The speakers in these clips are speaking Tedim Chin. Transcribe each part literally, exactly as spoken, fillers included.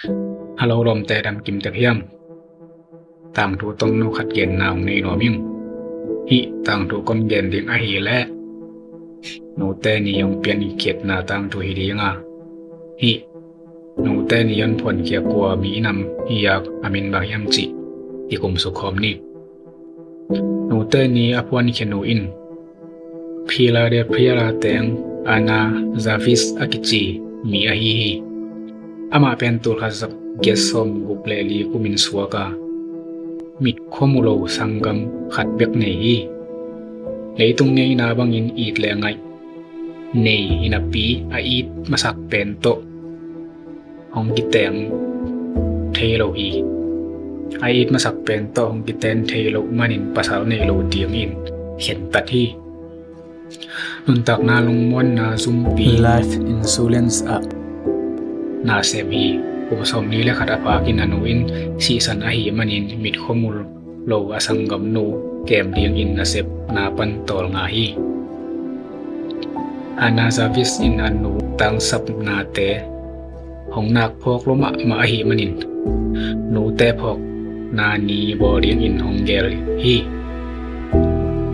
Hallo lawmte, dam kim tek hiam? Tangthu tongno khat genna hong nei nuam ing. Hih tangthu kong gen ding ahih leh Nute Ni hong piankhia tangthu hi ding a, hih Nute Ni hong phuankhia kua mi nam hi a, a min bang hiam cih kikum suk khawm ni. Nute Ni a phuankhia nu in Philadelphia teng Anna Jarvis a kici mi ahi hi. Amah pen tul khat za giat sawm guk le li kumin suak a, mit khuamu lo sanggam khat bek nei hi. Leitung ngeina bangin it le ngaih nei hi napi, a it masak pen tawh hong kiteng thei lo hi. A it masak pen tawh hong kiteng thei lo manin pasal nei lo dingin khentat hi. Nuntakna lungmuanna zumpi life insurance ah na sem hi. Kum sawmli le khat a phakin a nu in sihsan ahih manin mit khuamu lo a sanggamnu kem dingin nasepna pan tawlnga hi. Anna Jarvis in a nu tangsapnate hong nak phawk lua mahmah ahih manin nute phawkna ni bawl dingin hong gel hi.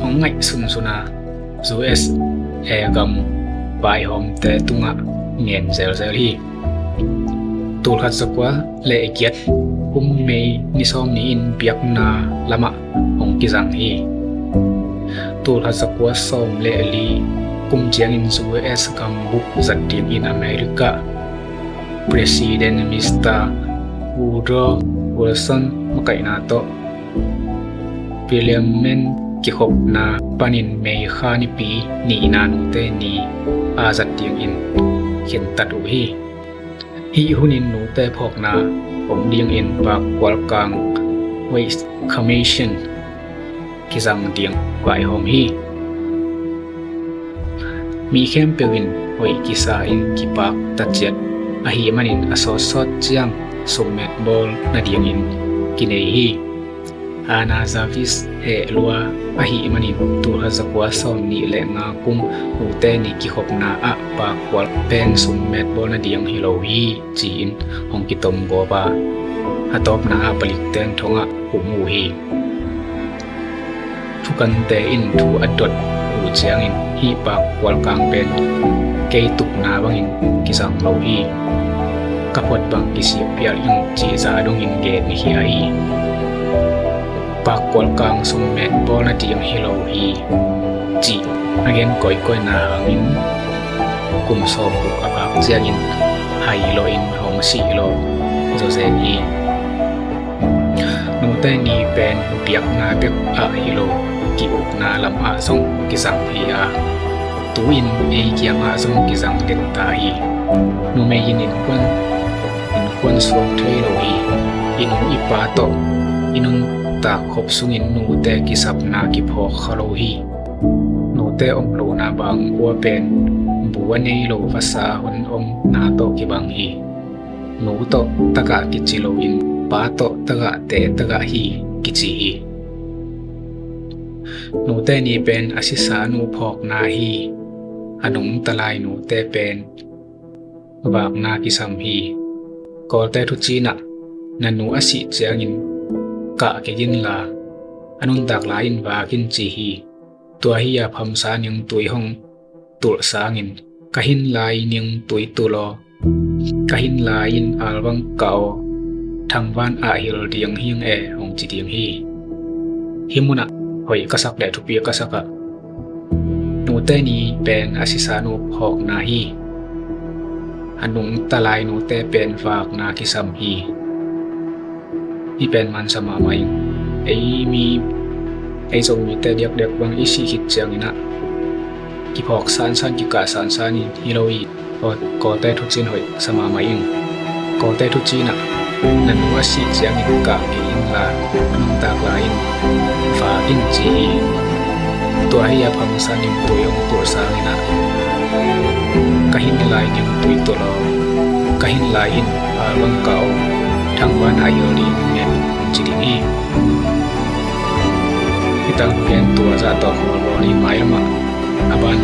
Hong ngaih sunsun a, U S A gam vaihawmte tungah ngen zelzel hi. Tul khat za kua le giat kum May ni sawm ni-in biakna lamah hong kizang hi. Tul khat za kua sawm le li kum ciangin U S gambup zat dingin America President Mister Woodrow Wilson makaihna tawh Parliament kikhopna panin May kha nipi nihna Nute Ni a zat dingin khentat uh hi. Hih hunin nute phawkna om dingin Pak Kualkang Ways Commission kizang ding vaihawm hi. Mi khempeuh in hoih kisa in kipak taciat ahih manin a sawtsawt ciang summet bawl nadingin kinei hi. Anna Jarvis heh lua ahih manin tul khat za kua sawm nih le nga kum Nute Ni kikhopna ah Pak Kual pen summet bawl nading hi lo hi, ci-in hong kitom gawp a, a tawpna ah palik teng thongah um uh hi. Thukante in thu a dot uh ciangin hih Pak Kualkang pen kei tukna bangin kizang lo hi. Ka phot bang kisik pial ing cih zah dongin gen hi a hi. Pak Kualkang summet bawl nading hi lo hi, cih a gen kawikawina hangin kum sawm guk a phak ciangin hai lawhin hong sih law zawzen hi. Nute Ni pen biakna bek ah hi lo, ki-ukna lamah zong kizang hi a, tu-in ei kiangah zong kizang den ta hi. Numei in innkuan, innkuan suak thei lo hi. I nu i pa tawh i nuntak khop sungin nute kisapna kiphawk kha lo hi. Nute om lohna bangkua pen bu a nei lo vasa hun omna tawh kibang hi. Nu tawh tagah kici loin pa tawh tagah te tagah hi kici hi. Nute Ni pen a sisa nu phawkna hi. A nungta lai nute pen vakna kisam hi. Kawlte thucinah na nu a sih ciangin kah kei inla a nuntak lai-in vak in ci hi. Tua hi a phamsa ningtui hong tulh sangin ka hin lai ningtui tulh aw, ka hin lai-in alvang kah aw, thangvan ah hil ding hing e hong ci ding hi. Hih munah hoih ka sak le thupi ka sakah Nute Ni pen a sisa nu phawkna hi. A nungta lai nute pen vakna kisam hi. Hih pen mansa mahmah ing. Ei mi, ei Zomite diakdiak bang i sih khit cianginah kiphawk sansan, kikah sansan in hi lo hi. Kawlte thucin hoih sa mahmah ing. Kawlte thucinah na nu a sih ciangin kah kei inla a nuntak lai-in vak in ci hi. Tua hi a phamsa ningtui hong tulh sanginah ka hin lai ningtui tulh aw, ka hin lai-in alvang kah aw, thangvan ah hil ding hing e hong ci ding hi. Hih tangthu gen tua zah tawh khawl bawl ni. Mailamah a ban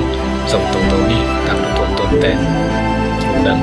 zom toto ni. Tangthu tuamtuamte lungdam.